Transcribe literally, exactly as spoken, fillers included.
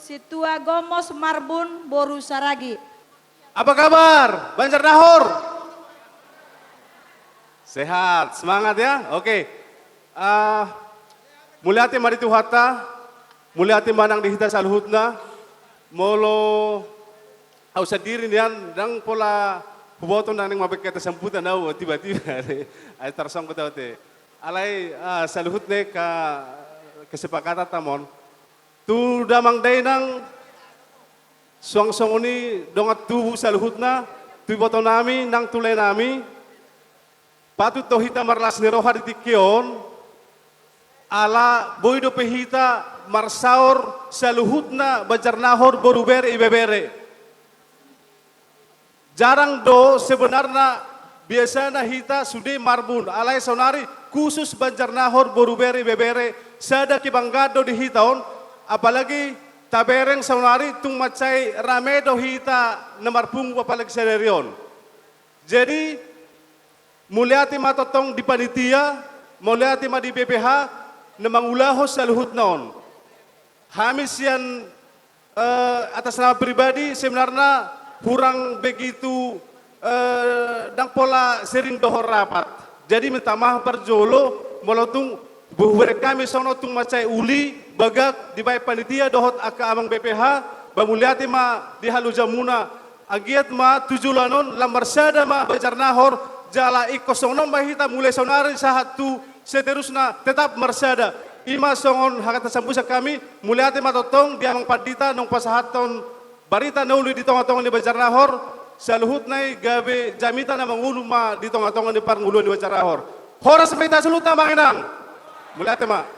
Sintua Gomos Marbun boru Saragi. Apa kabar, Banjar Nahor? Sehat, semangat ya. Oke. Ah, mauliate ma di Tuhanta, mauliate ma nang di hita saluhutna. Molo au sandiri nian, ndang pola huboto na naeng mambahen hata sambutan au tiba-tiba. Ai tarsongkut au te. Alai, ah, saluhutna ka-, kesepakatan ta ma on. Tu damang dainang, suang songon i dongan tubu saluhutna, tu ibotonami nang tu laenami, patut do hita marlas ni roha di tingki on, ala boi dope hita marsaor saluhutna Banjar Nahor boru bere ibebere. Jarang do sebenarna, biasana hita sude Marbun, alai saonari khusus Banjar Nahor boru bere ibebere, sada kebanggaan do di hita on, apalagi tabereng saonari tung mansai rame do hita na marpungu apalagi sadari on. Jadi, mauliate ma tongtong di panitia, mauliate ma di B P H, na mangulahon saluhutna on. Hami sian, eh, atas nama pribadi sebenarna hurang begitu, eh, ndang pola sering dohot rapat. Jadi minta maaf parjolo, molo tung hubereng hami songon on tung mansai uli, bagak dibahen panitia dohot angka amang B P H, ba mauliate ma di halojaonmuna. Anggiat ma tu joloan on lam marsada ma Banjar Nahor, jala ingkon songon on ma hita mulai saonari sahat tu seterusna tetap marsada. I ma songon hata sambutan hami, mauliate ma tongtong di amang pandita naung pasahathon barita na uli di tonga-tonga ni Banjar Nahor, saluhutna i gabe jamita na mangolu ma di tonga-tonga ni parngoluan ni Banjar Nahor. Horas ma hita saluhutna amang inang. Mauliate ma.